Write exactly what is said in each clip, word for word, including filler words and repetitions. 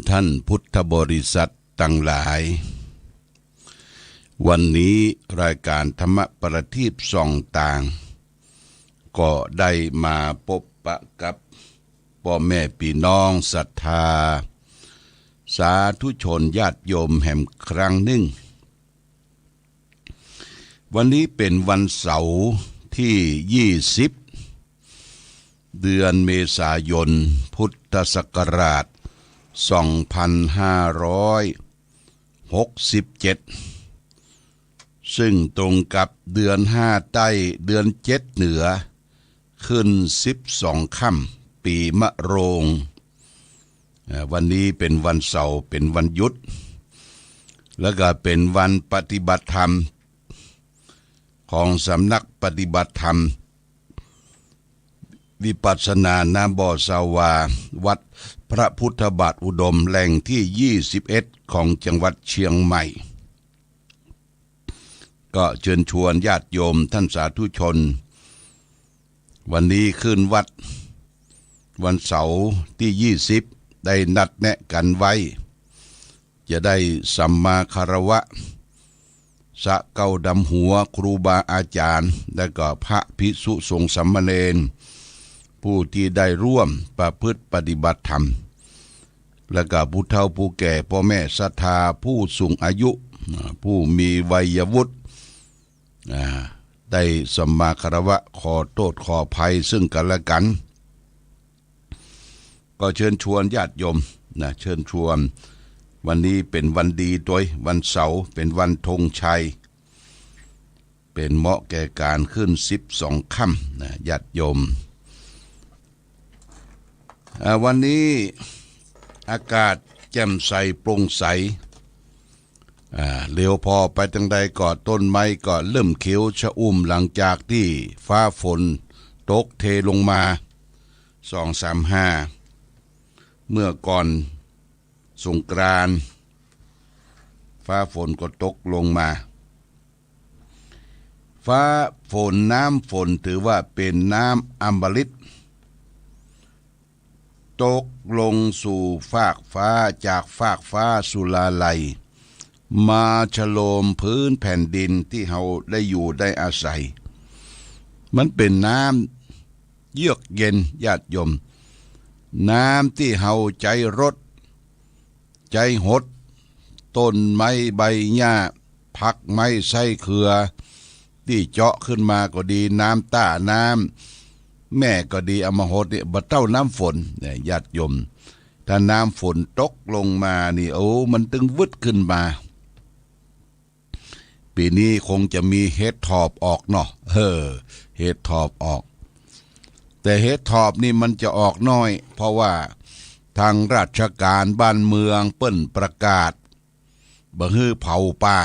ท่านพุทธบริษัทตังหลาย วันนี้รายก๋านธรรมประทีปส่องตาง ก็ได้มาปบปะกับป้อแม่ปี้น้องศรัทธา สาธุชนญาติโยมแหมครั้งนึ่ง วันนี้เป๋นวันเสาร์ตี้ยี่สิบ เดือนเมษายน พุทธศักราชสองพันห้าร้อยหกสิบเจ็ด ซึ่งตรงกับเดือนห้าใต้ เดือนเจ็ดเหนือ ขึ้นสิบสองค่ำ ปีมะโรง อ่า วันนี้เป๋นวันเสาร์ เป๋นวันหยุด แล้วก็เป๋นวันปฏิบัติธรรม ของสำนักปฏิบัติธรรมวิปัสสนา ณ บ่อสาวา วัดพระพุทธบาทอุดม แหล่งตี้ยี่สิบเอ็ด ของจังหวัดเชียงใหม่ ก็เชิญชวนญาติโยมท่านสาธุชน วันนี้ขึ้นวัด วันเสาร์ตี้ยี่สิบ ได้นัดแนะกั๋นไว้ จะได้สัมมาคารวะ สะเกล้าดำหัวครูบาอาจ๋ารย์ แล้วก็พระภิกษุสงฆ์สามเณร ผู้ตี้ได้ร่วมประพฤติปฏิบัติธรรม แล้วก็ผู้เฒ่าผู้แก่ ป้อแม่ศรัทธา ผู้สูงอายุ อ่า ผู้มีวัยวุฒิ อ่า ได้สัมมาคารวะ ขอโต้ษขออภัยซึ่งกั๋นและกั๋น ก็เชิญชวนญาติโยมนะ เชิญชวน วันนี้เป๋นวันดีตวย วันเสาร์ เป๋นวันธงชัย เป๋นเหมาะแก่ก๋านขึ้นสิบสองค่ำนะ ญาติโยม อ่า วันนี้อากาศแจ่มใสโปร่งใส อ่า เหลียวผ่อไปตางใดก็ต้นไม้ก็เริ่มเขียวชอุ่ม หลังจากตี้ฟ้าฝนตกเทลงมา สองสามห้า เมื่อก่อนสงกรานต์ ฟ้าฝนก็ตกลงมา ฟ้าฝน น้ำฝนถือว่าเป๋นน้ำอมฤต ตกลงสู่ฟากฟ้า จากฟากฟ้าสุราลัย มาชโลมพื้นแผ่นดินตี้เฮาได้อยู่ได้อาศัย มันเป๋นน้ำเยือกเย็น ญาติโยม น้ำตี้เฮาใจ๊รด ใจ๊หด ต้นไม้ใบหญ้า ผักไม้ไส้เขือ ตี้เจาะขึ้นมาก็ดี น้ำต้าน้ำแม่ก็ดี เอามาหดเนี่ย บ่เต้าน้ำฝนเนี่ย ญาติโยม ถ้าน้ำฝนตกลงมานี่ โอ้ มันตึงวืดขึ้นมา ปี๋นี้คงจะมีเห็ดถอบออกเนาะ เออ เห็ดถอบออก แต่เห็ดถอบนี่มันจะออกน้อย เพราะว่าตางราชก๋านบ้านเมืองเปิ้นประกาศ บ่หื้อเผาป่า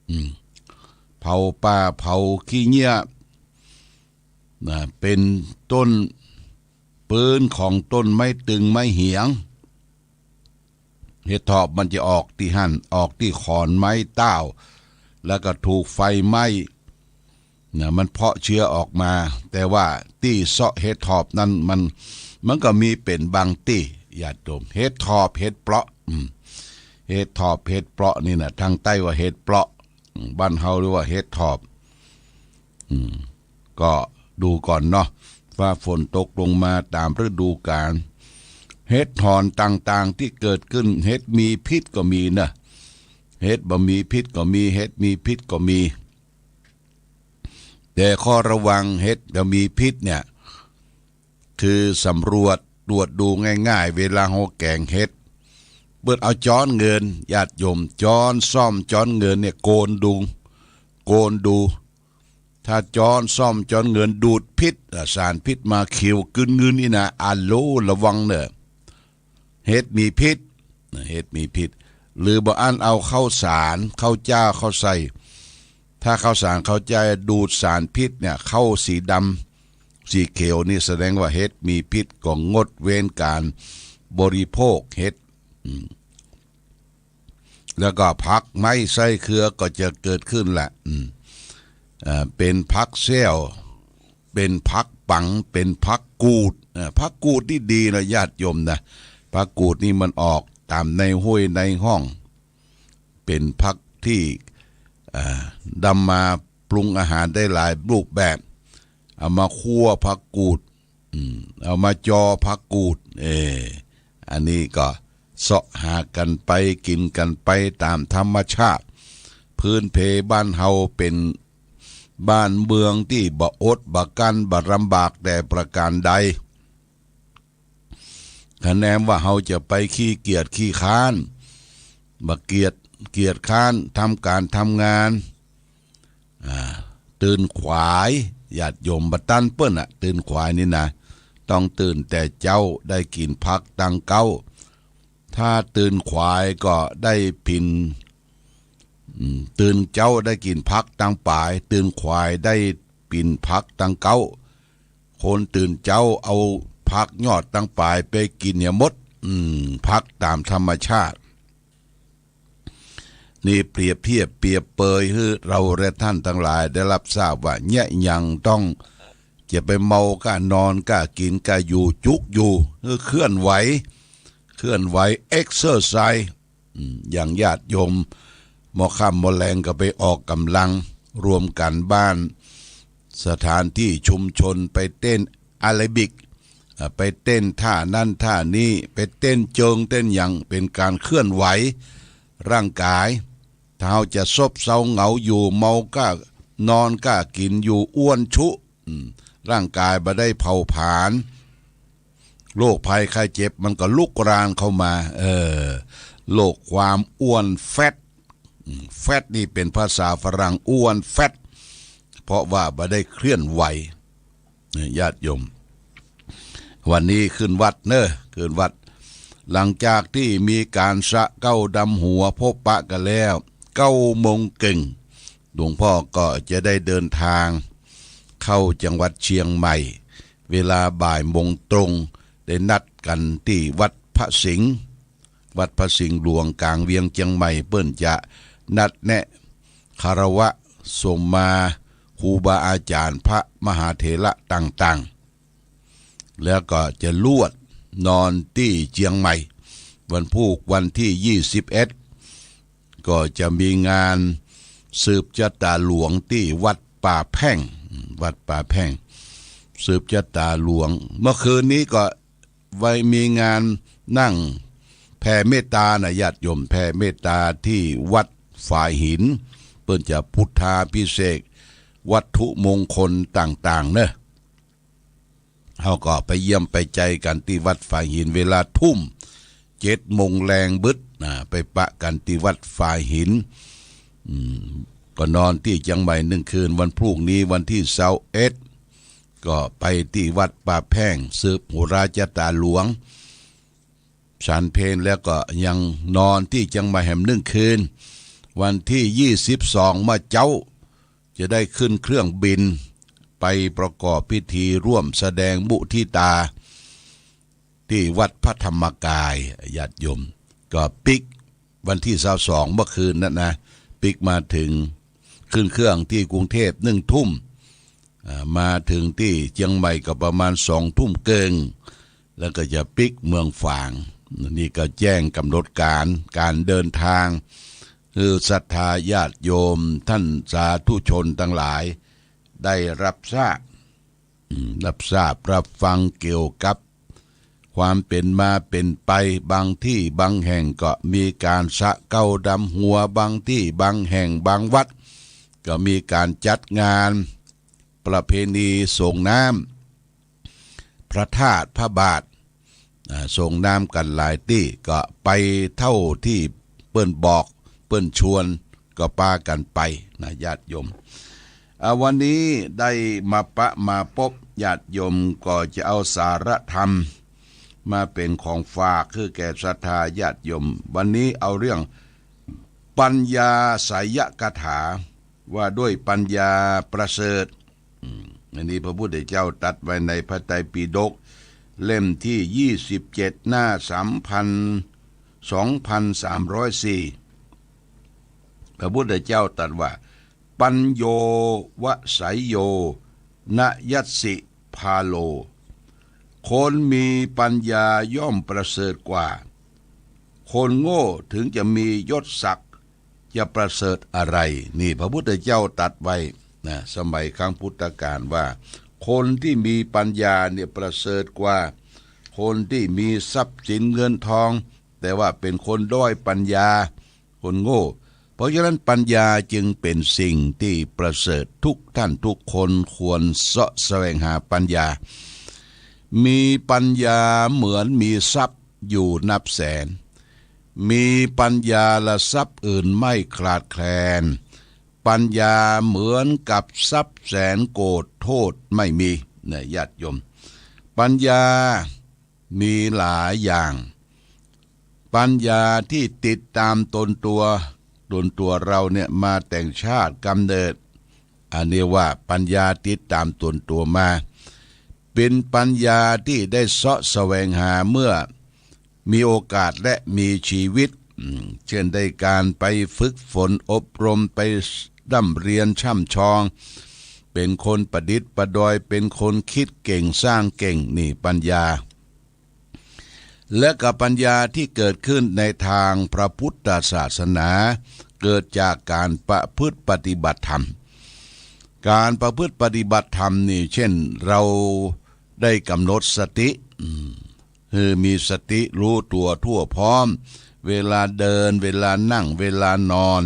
อืม เผาป่า เผาขี้เงี้ย นะ เป๋นต้นปื๊นของต้นไม้ตึงไม้เหียง เห็ดถอบมันจะออกตี้หั้น ออกตี้ขอนไม้เต้า แล้วก็ถูกไฟไหม้ นะ มันเพาะเชื้อออกมา แต่ว่าตี้เซาะเห็ดถอบนั้นมัน มันก็มีเป๋นบางตี้ ญาติโยม เห็ดถอบ เห็ดเปราะ อืม เห็ดถอบ เห็ดเปราะนี่นะ ตางใต้ว่าเห็ดเปราะ อืม บ้านเฮาเรียกว่าเห็ดถอบ อืม ก็ดูก่อนเนาะ ฟ้าฝนตกลงมาต๋ามฤดูกาล เห็ดถอนต่างๆ ตี้เกิดขึ้น เห็ดมีพิษก็มีนะ เห็ดบ่มีพิษก็มี เห็ดมีพิษก็มี แต่ข้อระวังเห็ดบ่มีพิษเนี่ย คือสำรวจตรวจดูง่ายๆ เวลาเฮาแก๋งเห็ด เปิ้นเอาจ๊อนเงิน ญาติโยม จ๊อนส้อมจ๊อนเงินเนี่ย โกนดู โกนดู ถ้าจ๊อนส้อมจ๊อนเงินดูดพิษ อ่ะ สารพิษมาเขียวกึ้นงื้นนี่นะ อะโหล ระวังเน่อ เห็ดมีพิษ เห็ดมีพิษ หรือบ่อั้นเอาข้าวสาร ข้าวเจ้าเข้าใส่ ถ้าข้าวสารข้าวเจ้าดูดสารพิษเนี่ย เข้าสีดำ สีเขียวนี่แสดงว่าเห็ดมีพิษ ก็งดเว้นก๋านบริโภคเห็ด อืม แล้วก็ผักไม้ไส้เขือก็จะเกิดขึ้นละ อืม เอ่อ เป๋นผักแซ้ว เป๋นผักปัง เป๋นผักกูด เอ่อ ผักกูดนี่ดีนะญาติโยมนะ ผักกูดนี่มันออก ต๋ามในห้วยในฮ่อง เป๋นผักตี้ อ่า นำมาปรุงอาหารได้หลายรูปแบบ เอามาคั่วผักกูด อืม เอามาจอผักกูด เออ อันนี้ก็เสาะหากั๋นไป กิ๋นกั๋นไปต๋ามธรรมชาติ พื้นเพบ้านเฮาเป๋นบ้านเมืองตี้บ่อดบ่กั้นบ่ลำบากแต่ประก๋านใด คะแนนว่าเฮาจะไปขี้เกียจขี้คร้าน บ่เกียจ เกียจคร้านทำก๋านทำงาน อ่า ตื่นขวาย ญาติโยม บ่ตันเปิ้นน่ะ ตื่นขวายนี่นะ ต้องตื่นแต่เจ๊า ได้กิ๋นผักตังเก๊า ถ้าตื่นขวายก็ได้กิ๋น อืม ตื่นเจ๊าได้กิ๋นผักตังป๋าย ตื่นขวายได้กิ๋นผักตังเก๊า คนตื่นเจ๊าเอาผักยอดตังป๋ายไปกิ๋นเหียหมด อืม ผักต๋ามธรรมชาติ นี่เปรียบเทียบเปรียบเปยหื้อเราและท่านตังหลายได้ฮับทราบว่า เยียะหยังต้องจะไปเมาก้านอนก้ากิ๋นก้าอยู่จุกอยู่ หื้อเคลื่อนไหว เคลื่อนไหว เอ็กเซอร์ไซส์ อืม อย่างญาติโยม หมอค่ำหมอแลงก็ไปออกก๋ำลัง รวมกั๋นบ้าน สถานตี้ชุมชน ไปเต้นแอโรบิก อ่า ไปเต้นท่านั้นท่านี้ ไปเต้นเจิงเต้นหยัง เป๋นก๋านเคลื่อนไหวร่างก๋าย ถ้าเฮาจะซบเซาเหงาอยู่ เมาก้านอนก้ากิ๋นอยู่ อ้วนชุ อืม ร่างก๋ายบ่ได้เผาผลาญ โรคภัยไข้เจ็บมันก็ลุกรานเข้ามา เออ โรคความอ้วน แฟต อืม แฟตนี่เป๋นภาษาฝรั่ง อ้วน แฟต เพราะว่าบ่ได้เคลื่อนไหว เนี่ย ญาติโยม วันนี้ขึ้นวัดเนอะ ขึ้นวัด หลังจากตี้มีก๋านสระเก๊าดำหัวพบปะกั๋นแล้ว เก๊าโมงเกิ่ง หลวงพ่อก็จะได้เดินทางเข้าจังหวัดเชียงใหม่ เวลาบ่ายโมงตรง ได้นัดกั๋นตี้วัดพระสิงห์ วัดพระสิงห์หลวงก๋างเวียงเชียงใหม่ เปิ้นจะนัดแนะคารวะสมมาครูบาอาจ๋ารย์พระมหาเถระต่างๆ แล้วก็จะลวดนอนตี้เชียงใหม่ วันพูกวันตี้ยี่สิบเอ็ด ก็จะมีงานสืบจะต๋าหลวงตี้วัดป่าแพ่ง วัดป่าแพ่ง สืบจะต๋าหลวง เมื่อคืนนี้ก็ ไว้มีงานนั่งแผ่เมตต๋านะ ญาติโยม แผ่เมตต๋าตี้วัดฝายหิน เปิ้นจะพุทธาภิเษกวัตถุมงคลต่างๆ เนอะ เฮาก็ไปเยี่ยมไปใจ๋กั๋นตี้วัดฝายหิน เวลาทุ่ม เจ็ดโมงแลงบึดนะ ไปปะกั๋นตี้วัดฝายหิน อืม ก็นอนตี้เชียงใหม่นึ่งคืน วันพรุ่งนี้วันตี้ซาวเอ็ด ก็ไปตี้วัดป่าแพ่ง สืบโหราจะต๋าหลวง ฉันเพลแล้วก็ยังนอนตี้เชียงใหม่แหมนึ่งคืน วันตี้ยี่สิบสองมาเจ๊า จะได้ขึ้นเครื่องบิน ไปประกอบพิธีร่วมแสดงมุทิตา ตี้วัดพระธรรมกาย ญาติโยม ก็ปิ๊ก วันตี้ซาวสองเมื่อคืนนั้นนะ ปิ๊กมาเถิง ขึ้นเครื่องตี้กรุงเทพหนึ่งทุ่ม อ่า มาเถิงตี้เชียงใหม่ก็ประมาณสองทุ่มเกิ่ง แล้วก็จะปิ๊กเมืองฝาง นี่ก็แจ้งก๋ำหนดก๋านก๋านเดินตาง หื้อศรัทธาญาติโยม ต้านสาธุชนตังหลาย ได้ฮับทราบ อืม ฮับทราบฮับฟังเกี่ยวกับความเป๋นมาเป๋นไป บางตี้บางแห่งก็มีก๋านสระเก๊าดำหัว บางตี้บางแห่งบางวัด ก็มีก๋านจัดงานประเพณีส่งน้ำพระธาตุพระบาท อ่า ส่งน้ำกั๋นหลายตี้ ก็ไปเต้าตี้เปิ้นบอกเปิ้นชวน ก็ปากั๋นไปนะ ญาติโยม อ่า วันนี้ได้มาปะมาปบญาติโยม ก็จะเอาสาระธรรมมาเป๋นของฝากหื้อแก่ศรัทธาญาติโยม วันนี้เอาเรื่องปัญญาไสยคาถา ว่าด้วยปัญญาประเสริฐ อืม อันนี้พระพุทธเจ้าตรัสไว้ในพระไตรปิฎกเล่มตี้ยี่สิบเจ็ด หน้าสามพัน สองพันสามร้อยสี่ พระพุทธเจ้าตรัสว่า ปัญโญวไสยโย นยัสสิภาโล คนมีปัญญาย่อมประเสริฐกว่า คนโง่ถึงจะมียศศักดิ์ จะประเสริฐอะไร นี่พระพุทธเจ้าตรัสไว้นะ สมัยครั้งพุทธกาลว่า คนที่มีปัญญาเนี่ยประเสริฐกว่าคนที่มีทรัพย์สินเงินทอง แต่ว่าเป็นคนด้อยปัญญา คนโง่ เพราะฉะนั้นปัญญาจึงเป็นสิ่งที่ประเสริฐ ทุกท่านทุกคนควรเสาะแสวงหาปัญญา มีปัญญาเหมือนมีทรัพย์อยู่นับแสน มีปัญญาละทรัพย์อื่นไม่ขาดแคลน ปัญญาเหมือนกับทรัพย์แสนโกด โทษไม่มี เนี่ยญาติโยม ปัญญามีหลายอย่าง ปัญญาที่ติดตามตนตัว ตนตัวเราเนี่ยมาแต่ชาติกำเนิด อันนี้ว่าปัญญาติดตามตนตัวมา เป็นปัญญาที่ได้เสาะแสวงหาเมื่อมีโอกาสและมีชีวิต อืม เช่นได้การไปฝึกฝนอบรม ไปร่ำเรียนช่ำชอง เป็นคนประดิษฐ์ประดอย เป็นคนคิดเก่งสร้างเก่ง นี่ปัญญา และกับปัญญาที่เกิดขึ้นในทางพระพุทธศาสนา เกิดจากการประพฤติปฏิบัติธรรม การประพฤติปฏิบัติธรรมนี่ เช่นเราได้กำหนดสติ อืม คือมีสติรู้ตัวทั่วพร้อม เวลาเดิน เวลานั่ง เวลานอน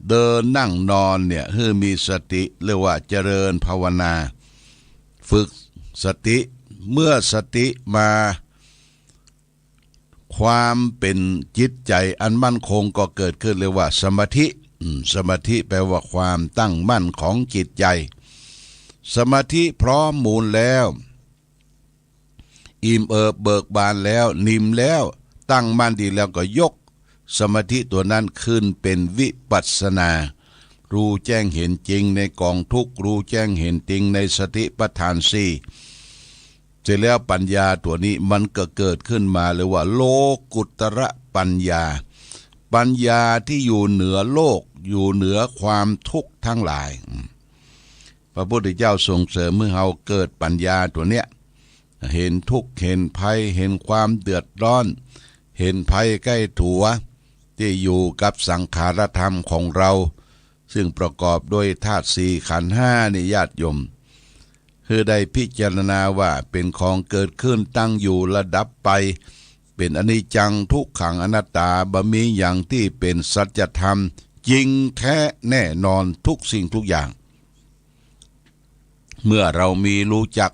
เดินนั่งนอนเนี่ย คือมีสติ เรียกว่าเจริญภาวนา ฝึกสติ เมื่อสติมา ความเป็นจิตใจอันมั่นคงก็เกิดขึ้น เรียกว่าสมาธิ อืม สมาธิแปลว่าความตั้งมั่นของจิตใจ สมาธิพร้อมมูลแล้ว อิ่มเอิบเบิกบานแล้ว นิ่มแล้ว ตั้งมั่นดีแล้ว ก็ยกสมาธิตัวนั้นขึ้นเป็นวิปัสสนา รู้แจ้งเห็นจริงในกองทุกข์ รู้แจ้งเห็นจริงในสติปัฏฐานสี่ เสร็จแล้วปัญญาตัวนี้มันก็เกิดขึ้นมา เรียกว่าโลกุตระปัญญา ปัญญาที่อยู่เหนือโลก อยู่เหนือความทุกข์ทั้งหลาย อืม พระพุทธเจ้าส่งเสริมให้เฮาเกิดปัญญาตัวเนี้ย เห็นทุกข์ เห็นภัย เห็นความเดือดร้อน เห็นภัยใก้ตั๋ว ตี้อยู่กับสังขารธรรมของเรา ซึ่งประกอบด้วยธาตุสี่ขันธ์ห้านี่ญาติโยม หื้อได้พิจารณาว่าเป๋นของเกิดขึ้น ตั้งอยู่ ละดับไป เป๋นอนิจจัง ทุกขัง อนัตตา บ่มีหยังตี้เป๋นสัจธรรมจริงแท้แน่นอนทุกสิ่งทุกอย่าง เมื่อเรามีรู้จัก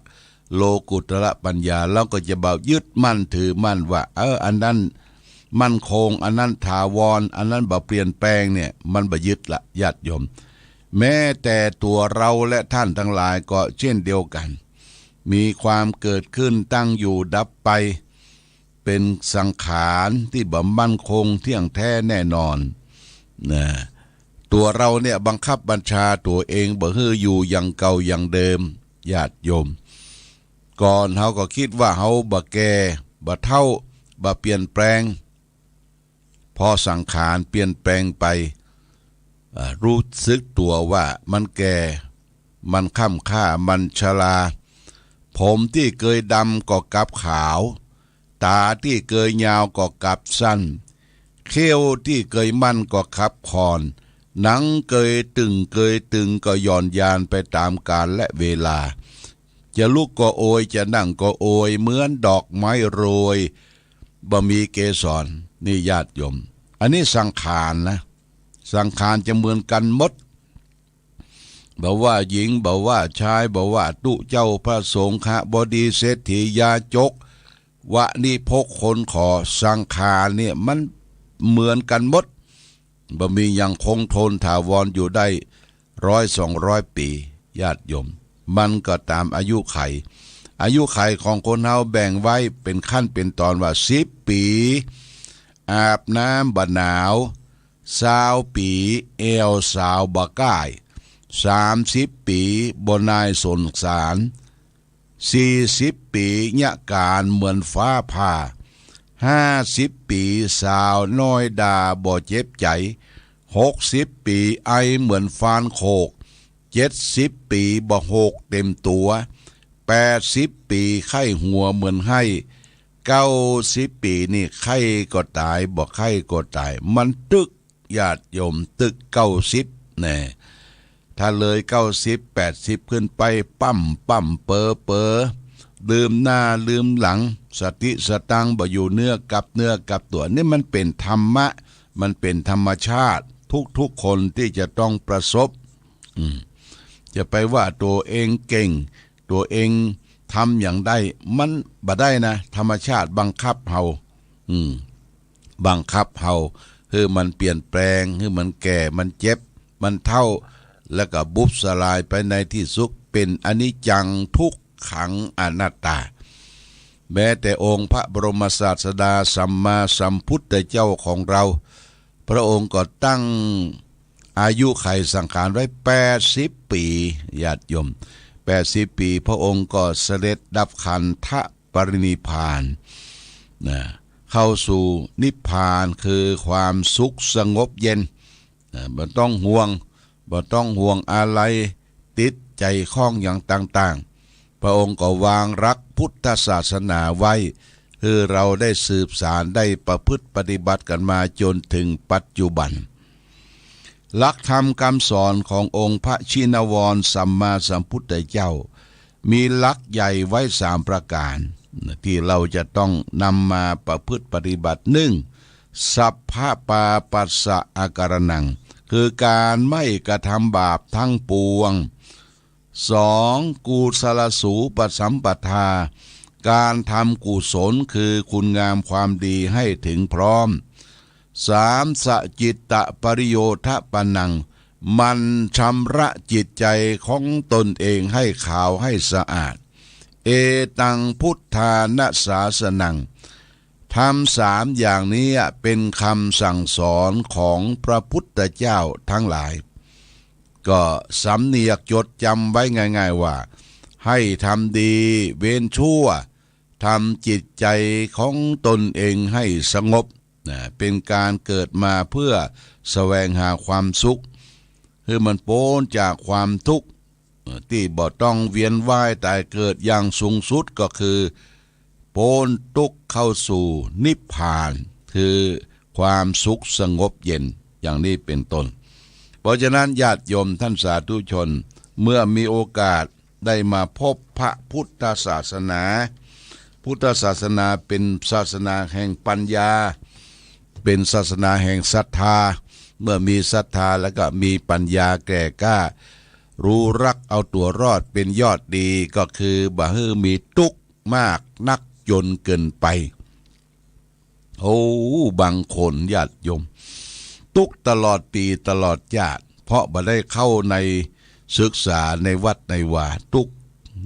โลกุตระปัญญา เราก็จะบ่ยึดมั่นถือมั่นว่า เออ อันนั้นมั่นคง อันนั้นถาวร อันนั้นบ่เปลี่ยนแปลงเนี่ย มันบ่ยึดละญาติโยม แม้แต่ตั๋วเราและท่านทั้งหลายก็เช่นเดียวกัน มีความเกิดขึ้น ตั้งอยู่ ดับไป เป๋นสังขารตี้บ่มั่นคงเที่ยงแท้แน่นอนนะ ตั๋วเราเนี่ยบังคับบัญชาตั๋วเองบ่หื้ออยู่อย่างเก่าอย่างเดิม ญาติโยม ก่อนเฮาก็กึ๊ดว่าเฮาบ่แก่ บ่เฒ่า บ่เปลี่ยนแปลง พอสังขารเปลี่ยนแปลงไป อ่า รู้สึกตั๋วว่ามันแก่ มันค่ำคร้า มันชรา ผมตี้เกยดำก็กลับขาว ต๋าตี้เกยยาวก็กลับสั้น เขี้ยวตี้เกยมั่นก็กลับคอน หนังเกยตึงเกยตึงก็หย่อนยานไปต๋ามกาลและเวลา จะลุกก็โอย จะนั่งก็โอย เหมือนดอกไม้โรย บ่มีเกสร นี่ญาติโยม อันนี้สังขารนะ สังขารจะเหมือนกั๋นหมด บ่ว่าหญิง บ่ว่าชาย บ่ว่าตุ๊เจ้า พระสงฆ์ ขบดี เศรษฐี ยาจก วณิพก คนขอ สังขารเนี่ยมันเหมือนกั๋นหมด บ่มีหยังคงทนถาวรอยู่ได้ร้อยสองร้อยปี๋ ญาติโยม มันก็ต๋ามอายุขัย อายุขัยของคนเฮาแบ่งไว้เป๋นขั้นเป๋นต๋อนว่า สิบปี๋ อาบน้ำบ่หนาว ซาวปี๋ แอวสาวบ่ก้าย สามสิบปี๋ บ่นายสงสาร สี่สิบปี๋ เยียะก๋านเหมือนฟ้าผ่า ห้าสิบปี๋ สาวน้อยด่าบ่เจ็บใจ๋ หกสิบปี๋ ไอเหมือนฟานโขก เจ็ดสิบปี๋ บ่โหกเต็มตั๋ว แปดสิบปี๋ ไข้หัวเหมือนไห้ เก้าสิบปี๋นี่ใค่ก็ต๋าย บ่ใค่ก็ต๋าย มันตึก ญาติโยม ตึกเก้าสิบแน่ ถ้าเลยเก้าสิบ แปดสิบขึ้นไป ปั๊มปั๊มเป๋อเป๋อ ลืมหน้าลืมหลัง สติสตังค์บ่อยู่เนื้อกับเนื้อกับตั๋ว นี่มันเป๋นธรรมะ มันเป๋นธรรมชาติ ทุกๆ คนตี้จะต้องประสบ อืม จะไปว่าตั๋วเองเก่ง ตั๋วเองทำหยังได้ มันบ่ได้นะ ธรรมชาติบังคับเฮา อืม บังคับเฮา หื้อมันเปลี่ยนแปลง หื้อมันแก่ มันเจ็บ มันเฒ่า แล้วก็บุบสลายไปในตี้สุด เป๋นอนิจจัง ทุกขัง อนัตตา แม้แต่องค์พระบรมศาสดาสัมมาสัมพุทธเจ้าของเรา พระองค์ก็ตั้งอายุขัยสังขารไว้แปดสิบปี๋ ญาติโยม แปดสิบปี๋ พระองค์ก็เสด็จดับขันธปรินิพพาน นะ เข้าสู่นิพพาน คือความสุขสงบเย็น นะ บ่ต้องห่วง บ่ต้องห่วงอาลัย ติดใจ๋ข้องหยังต่างๆ พระองค์ก็วางหลักพุทธศาสนาไว้ หื้อเราได้สืบสาน ได้ประพฤติปฏิบัติกั๋นมาจ๋นเถิงปัจจุบัน หลักธรรมกำสอนขององค์พระชินวรสัมมาสัมพุทธเจ้า มีหลักใหญ่ไว้สามประก๋าน ตี้เราจะต้องนำมาประพฤติปฏิบัติ นึ่ง สัพพะปาปัสสะอการณัง คือก๋านไม่กระทำบาปทั้งปวง สอง กุศลสูปสัมปทา ก๋านทำกุศล คือคุณงามความดีให้เถิงพร้อม สาม สจิตตปริโยทปนัง หมั่นชำระจิตใจ๋ของตนเองให้ขาวให้สะอาด เอตังพุทธานะสาสนัง ธรรมสามอย่างนี้เป๋นคำสั่งสอนของพระพุทธเจ้าทั้งหลาย ก็สำเนียกจดจ๋ำไว้ง่ายๆ ว่า ให้ทำดีเว้นชั่ว ทำจิตใจ๋ของตนเองให้สงบ นะ เป๋นก๋านเกิดมาเพื่อแสวงหาความสุข หื้อมันป๊นจากความทุกข์ ตี้บ่ต้องเวียนว่ายต๋ายเกิด อย่างสูงสุดก็คือป๊นตุ๊กข์เข้าสู่นิพพาน คือความสุขสงบเย็น อย่างนี้เป๋นต้น เพราะฉะนั้นญาติโยมท่านสาธุชน เมื่อมีโอกาสได้มาพบพระพุทธศาสนา พุทธศาสนาเป๋นศาสนาแห่งปัญญา เป๋นศาสนาแห่งศรัทธา เมื่อมีศรัทธาแล้วก็มีปัญญาแก่กล้า ฮู้จักเอาตั๋วรอดเป๋นยอดดี ก็คือบ่หื้อมีตุ๊กข์มากนักจ๋นเกินไป โอ้ บางคนญาติโยม ตุ๊กข์ตลอดปี๋ตลอดจ๊าด เพราะบ่ได้เข้าในศึกษาในวัดในวา ตุ๊กข์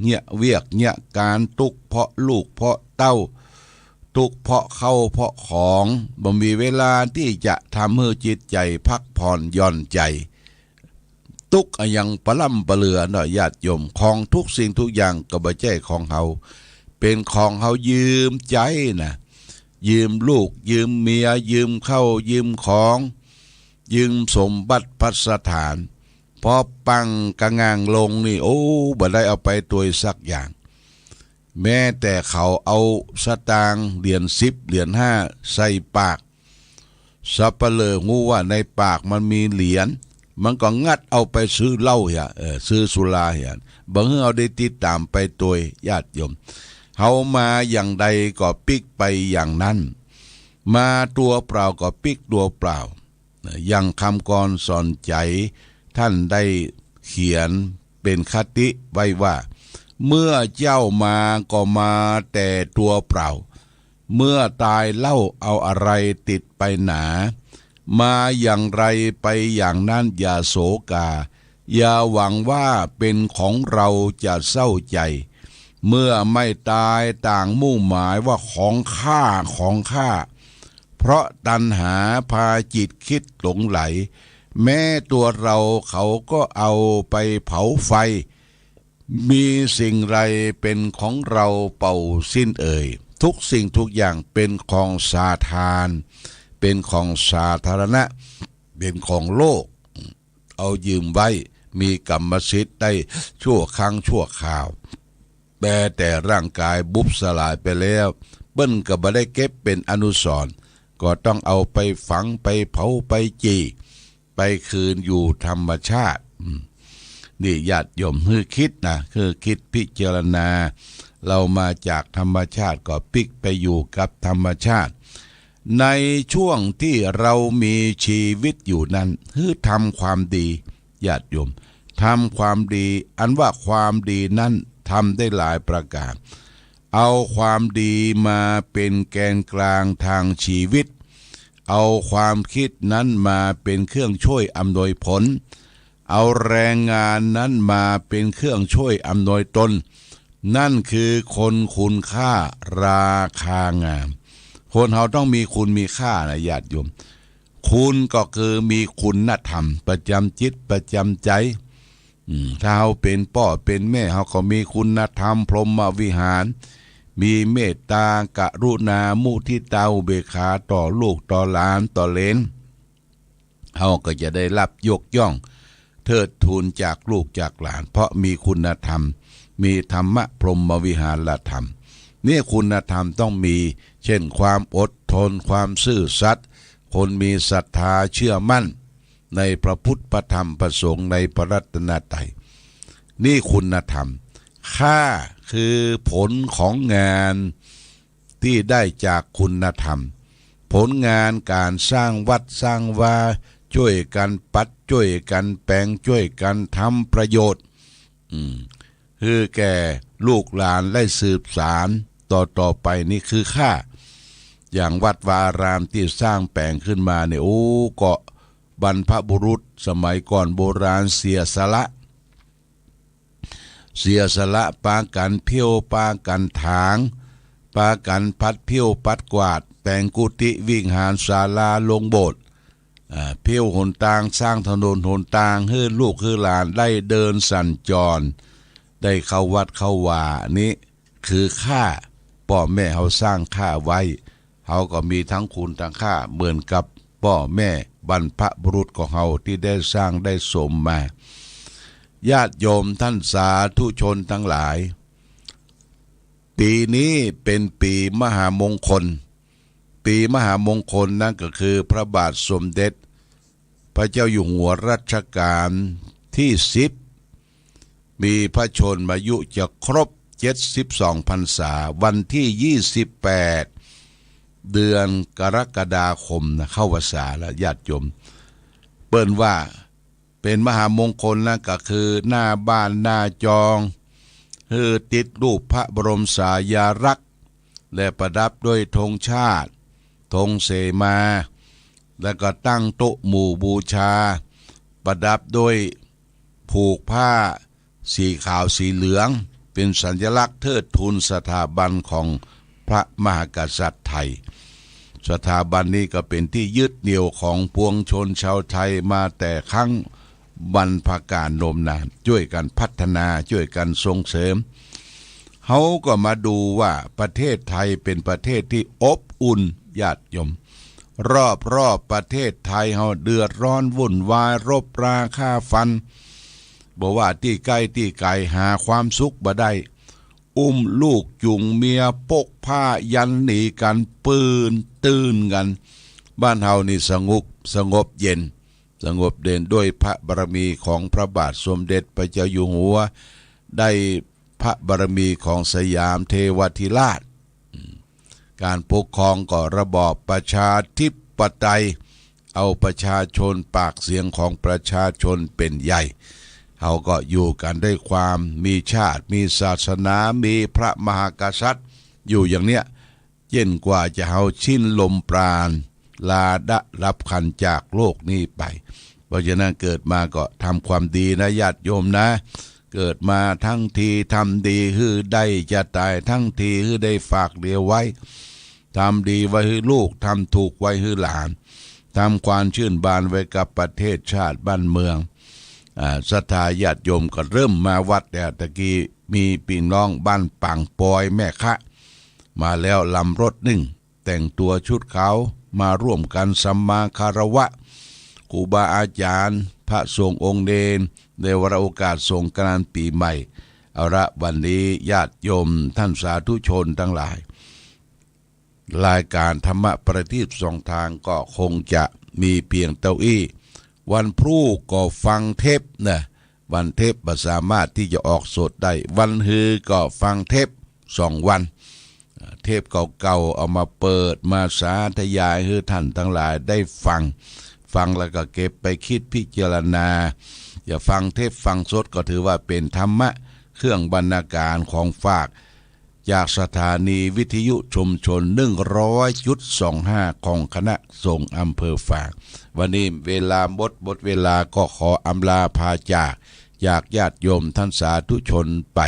เยียะเวียกเยียะก๋าน ตุ๊กข์เพราะลูกเพราะเต้า ตุ๊กข์เพราะข้าวเพราะของ บ่มีเวลาตี้จะทำหื้อจิตใจ๋พักผ่อนหย่อนใจ๋ ตุ๊กข์อะหยังปะล้ำปะเหลือเนาะญาติโยม ของทุกสิ่งทุกอย่างก็บ่ใจ้ของเฮา เป๋นของเฮายืมใจ๊นะ ยืมลูก ยืมเมีย ยืมข้าว ยืมของ ยืมสมบัติภัสถาน พอปังกะง่างลงนี่ โอ้ บ่ได้เอาไปตวยสักอย่าง แม้แต่เขาเอาสตางค์เหรียญสิบ เหรียญห้า ใส่ปาก สัปเหร่อฮู้ว่าในปากมันมีเหรียญ มันก็งัดเอาไปซื้อเหล้าเหีย เออ ซื้อสุราเหีย บ่หื้อเฮาได้ติดต๋ามไปตวย ญาติโยม เฮามาอย่างใดก็ปิ๊กไปอย่างนั้น มาตั๋วเปล่าก็ปิ๊กตั๋วเปล่า อย่างคำกลอนสอนใจ๋ ท่านได้เขียนเป๋นคติไว้ว่า เมื่อเจ้ามาก็มาแต่ตั๋วเปล่า เมื่อต๋ายเล่าเอาอะไรติดไปหนา มาอย่างไรไปอย่างนั้นอย่าโศกา อย่าหวังว่าเป๋นของเราจะเศร้าใจ๋ เมื่อไม่ต๋ายต่างมุ่งหมายว่าของข้า ของข้า เพราะตัณหาพาจิตคิดหลงใหล แม้ตั๋วเราเขาก็เอาไปเผาไฟ มีสิ่งใดเป๋นของเราเป่าสิ้นเอ่ย ทุกสิ่งทุกอย่างเป๋นของสาทาน เป๋นของสาธารณะ เป๋นของโลก เอายืมไว้ มีกรรมสิทธิ์ได้ชั่วครั้งชั่วคราว แม้แต่ร่างกายบุบสลายไปแล้ว เปิ้นก็บ่ได้เก็บเป๋นอนุสรณ์ ก็ต้องเอาไปฝัง ไปเผา ไปจี่ ไปคืนอยู่ธรรมชาติ อืม นี่ญาติโยมหื้อคิดนะ หื้อคิดพิจารณา เฮามาจากธรรมชาติก็ปิ๊กไปอยู่กับธรรมชาติ ในช่วงตี้เฮามีชีวิตอยู่นั้น หื้อทำความดี ญาติโยม ทำความดี อันว่าความดีนั้นทำได้หลายประก๋าน เอาความดีมาเป๋นแกนกลางตางชีวิต เอาความคิดนั้นมาเป๋นเครื่องช่วยอำนวยผล เอาแรงงานนั้นมาเป๋นเครื่องช่วยอำนวยตน นั่นคือคนคุณค่าราคางาม คนเฮาต้องมีคุณมีค่านะญาติโยม คุณก็คือมีคุณธรรมประจ๋ำจิตประจ๋ำใจ๋ อืม ถ้าเฮาเป๋นป้อเป๋นแม่ เฮาก็มีคุณธรรมพรหมวิหาร มีเมตตา กรุณา มุทิตา อุเบกขา ต่อลูกต่อหลานต่อเหลน เฮาก็จะได้ฮับยกย่องเทิดทูนจากลูกจากหลาน เพราะมีคุณธรรม มีธรรมะพรหมวิหารธรรม เนี่ยคุณธรรมต้องมี เช่น ความอดทน ความซื่อสัตย์ คนมีศรัทธาเชื่อมั่นในพระพุทธ พระธรรม พระสงฆ์ ในพระรัตนตรัย นี่คุณธรรม ค่าคือผลของงาน ตี้ได้จากคุณธรรม ผลงานก๋านสร้างวัดสร้างวา จ้วยกั๋นปัด จ้วยกั๋นแป๋ง จ้วยกั๋นทำประโยชน์ อืม หื้อแก่ลูกหลานได้สืบสานต่อๆ ไป นี่คือค่า อย่างวัดวาอารามตี้สร้างแป๋งขึ้นมาเนี่ย โอ้ ก็บรรพบุรุษสมัยก่อนโบราณเสียสละ เสียสละปากั๋นเผี้ยว ปากั๋นถาง ปากั๋นปัดเผี้ยวปัดกวาด แป๋งกุฏิวิหารศาลาโลงโบสถ์ อ่า เผี้ยวหนตาง สร้างถนนหนตาง หื้อลูกหื้อหลานได้เดินสัญจร ได้เข้าวัดเข้าวา อันนี้คือค่า ป้อแม่เฮาสร้างค่าไว้ เฮาก็มีตึงคุณตึงค่าเหมือนกับป้อแม่บรรพบุรุษของเฮาตี้ได้สร้างได้สมมา ญาติโยมต้านสาธุชนตังหลาย ปี๋นี้เป๋นปี๋มหามงคล ปี๋มหามงคลนั้นก็คือพระบาทสมเด็จพระเจ้าอยู่หัวรัชกาลตี้สิบ มีพระชนมายุจะครบเจ็ดสิบสองพรรษา วันตี้ยี่สิบแปด เดือนกรกฎาคมนะ เข้าพรรษาแล้วญาติโยม เปิ้นว่าเป๋นมหามงคลนั้นก็คือหน้าบ้านหน้าจอง หื้อติดรูปพระบรมสารีรักษ์ และประดับด้วยธงชาติ ธงเสมา แล้วก็ตั้งโต๊ะหมู่บูชา ประดับด้วยผูกผ้าสีขาวสีเหลือง เป๋นสัญลักษณ์เทิดทูนสถาบันของพระมหากษัตริย์ไทย สถาบันนี้ก็เป๋นตี้ยึดเหนี่ยวของปวงชนชาวไทยมาแต่ครั้งบรรพกาลนมนาน จ้วยกั๋นพัฒนา จ้วยกั๋นส่งเสริม เฮาก็มาดูว่าประเทศไทยเป๋นประเทศตี้อบอุ่น ญาติโยม รอบๆ ประเทศไทยเฮาเดือดร้อนวุ่นวาย รบราฆ่าฟัน บ่ว่าตี้ใก้ตี้ไก๋ หาความสุขบ่ได้ อุ้มลูกจูงเมีย ปกผ้ายันหนีกั๋น ปืนตื่นกั๋น บ้านเฮานี่สงบ สงบเย็น สงบเย็นด้วยพระบารมีของพระบาทสมเด็จพระเจ้าอยู่หัว ได้พระบารมีของสยามเทวาธิราช อืม ก๋านปกครองก็ระบอบประชาธิปไตย เอาประชาชน ปากเสียงของประชาชนเป๋นใหญ่ เฮาก็อยู่กั๋นด้วยความมีชาติ มีศาสนา มีพระมหากษัตริย์ อยู่อย่างเนี้ย เจ้นกว่าจะเฮาสิ้นลมปราณ ลาดับขันธ์จากโลกนี้ไป เพราะฉะนั้นเกิดมาก็ทำความดีนะญาติโยมนะ เกิดมาตึงทีทำดีหื้อได้ จะต๋ายตึงทีหื้อได้ฝากเหลือไว้ ทำดีไว้หื้อลูก ทำถูกไว้หื้อหลาน ทำความชื่นบานไว้กับประเทศชาติบ้านเมือง อ่า ศรัทธาญาติโยมก็เริ่มมาวัดแล้ว ตะกี้มีปี้น้องบ้านปางปอยแม่คะ มาแล้วลำรถนึ่ง แต่งตั๋วชุดขาว มาร่วมกั๋นสัมมาคารวะ ครูบาอาจ๋ารย์ พระสงฆ์องค์เณร ในวาระโอกาสสงกรานต์ปี๋ใหม่ เอาละ วันนี้ญาติโยมต้านสาธุชนตังหลาย รายการธรรมะประทีปส่องตางก็คงจะมีเพียงเต้าอี้ วันพรุ่งก็ฟังเทปนะ วันเทปบ่สามารถตี้จะออกสดได้ วันฮือก็ฟังเทปสองวัน เทปเก่าๆ เอามาเปิดมาสาธยายหื้อท่านตังหลายได้ฟัง ฟังแล้วก็เก็บไปกึ๊ดพิจารณา จะฟังเทปฟังสดก็ถือว่าเป๋นธรรมะเครื่องบรรณาการของฝาก จากสถานีวิทยุชุมชน หนึ่งร้อยจุดสองห้า ของคณะสงฆ์อำเภอฝาง วันนี้เวลาหมด หมดเวลาก็ขออำลาพาจาก จากญาติโยมท่านสาธุชนไป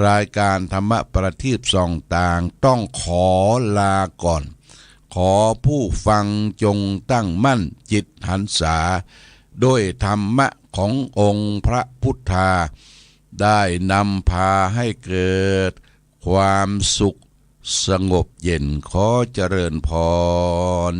รายการธรรมะประทีปส่องตางต้องขอลาก่อน ขอผู้ฟังจงตั้งมั่นจิตหันษา ด้วยธรรมะขององค์พระพุทธา ได้นำพาให้เกิดความสุขสงบเย็น ขอเจริญพร